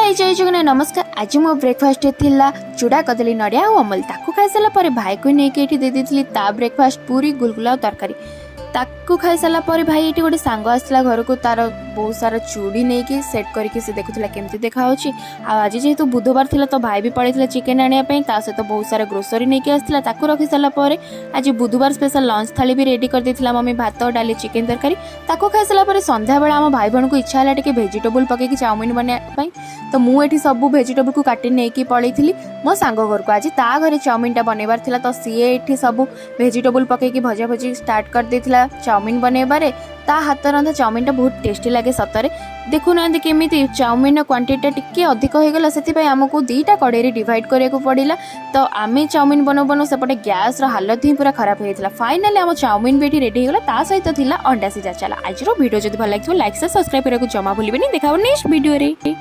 High, ଜୟ ଜଗନ୍ନାଥ, ନମସ୍କାର। ଆଜି ମୋ ବ୍ରେକଫାଷ୍ଟ ଥିଲା ଚୁଡ଼ା କଦଳୀ, ନଡ଼ିଆ ଆଉ ଅମୁଲ। ତାକୁ ଖାଇସାରିଲା ପରେ ଭାଇକୁ ନେଇକି ଏଇଠି ଦେଇ ଦେଇଥିଲି ତା ବ୍ରେକଫାଷ୍ଟ, ପୁରୀ, ଗୁଲଗୁଲା ଆଉ ତରକାରୀ। ତାକୁ ଖାଇସାରିଲା ପରେ ଭାଇ ଏଇଠି ଗୋଟେ ସାଙ୍ଗ ଆସିଥିଲା ଘରକୁ, ତାର ବହୁତ ସାରା ଚୁଡ଼ି ନେଇକି ସେଟ୍ କରିକି ସେ ଦେଖୁଥିଲା କେମିତି ଦେଖାଯାଉଛି। ଆଉ ଆଜି ଯେହେତୁ ବୁଧବାର ଥିଲା, ତ ଭାଇ ବି ପଳେଇଥିଲା ଚିକେନ୍ ଆଣିବା ପାଇଁ। ତା ସହିତ ବହୁତ ସାରା ଗ୍ରୋସରୀ ନେଇକି ଆସିଥିଲା। ତାକୁ ରଖି ସାରିଲା ପରେ ଆଜି ବୁଧବାର ସ୍ପେଶାଲ ଲଞ୍ଚ ଥାଳି ବି ରେଡ଼ି କରିଦେଇଥିଲା ମମି, ଭାତ, ଡାଲି, ଚିକେନ୍ ତରକାରୀ। ତାକୁ ଖାଇସାରିଲା ପରେ ସନ୍ଧ୍ୟାବେଳେ ଆମ ଭାଇ ଭଉଣୀକୁ ଇଚ୍ଛା ହେଲା ଟିକେ ଭେଜିଟେବୁଲ୍ ପକେଇକି ଚାଉମିନ୍ ବନେଇବା ପାଇଁ। ତ ମୁଁ ଏଠି ସବୁ ଭେଜିଟେବୁଲକୁ କାଟି ନେଇକି ପଳେଇଥିଲି ମୋ ସାଙ୍ଗ ଘରକୁ। ଆଜି ତା ଘରେ ଚାଉମିନଟା ବନେଇବାର ଥିଲା। ତ ସିଏ ଏଠି ସବୁ ଭେଜିଟେବୁଲ୍ ପକେଇକି ଭଜା ଭଜି ଷ୍ଟାର୍ଟ କରିଦେଇଥିଲା ଚାଉମିନ ବନେଇବାରେ। ତା ହାତ ରନ୍ଧା ଚାଉମିନଟା ବହୁତ ଟେଷ୍ଟି ଲାଗେ ସତରେ। ଦେଖୁନାହାନ୍ତି କେମିତି ଚାଉମିନର କ୍ୱାଣ୍ଟିଟିଟା ଟିକେ ଅଧିକ ହେଇଗଲା, ସେଥିପାଇଁ ଆମକୁ ଦୁଇଟା କଡ଼େଇରେ ଡିଭାଇଡ଼ କରିବାକୁ ପଡ଼ିଲା। ତ ଆମେ ଚାଉମିନ ବନଉ ବନଉ ସେପଟେ ଗ୍ୟାସ୍ର ହାଲତ ହିଁ ପୁରା ଖରାପ ହେଇଯାଇଥିଲା। ଫାଇନାଲି ଆମ ଚାଉମିନ ବି ଏଠି ରେଡ଼ି ହେଇଗଲା। ତା ସହିତ ଥିଲା ଅଣ୍ଡା ସିଝା। ଚାଲ, ଆଜିର ଭିଡ଼ିଓ ଯଦି ଭଲ ଲାଗିଥିବ, ଲାଇକ୍, ସବସ୍କ୍ରାଇବ୍ କରିବାକୁ ଜମା ଭୁଲିବେନି। ଦେଖା ହବ ନେକ୍ସଟ ଭିଡ଼ିଓରେ।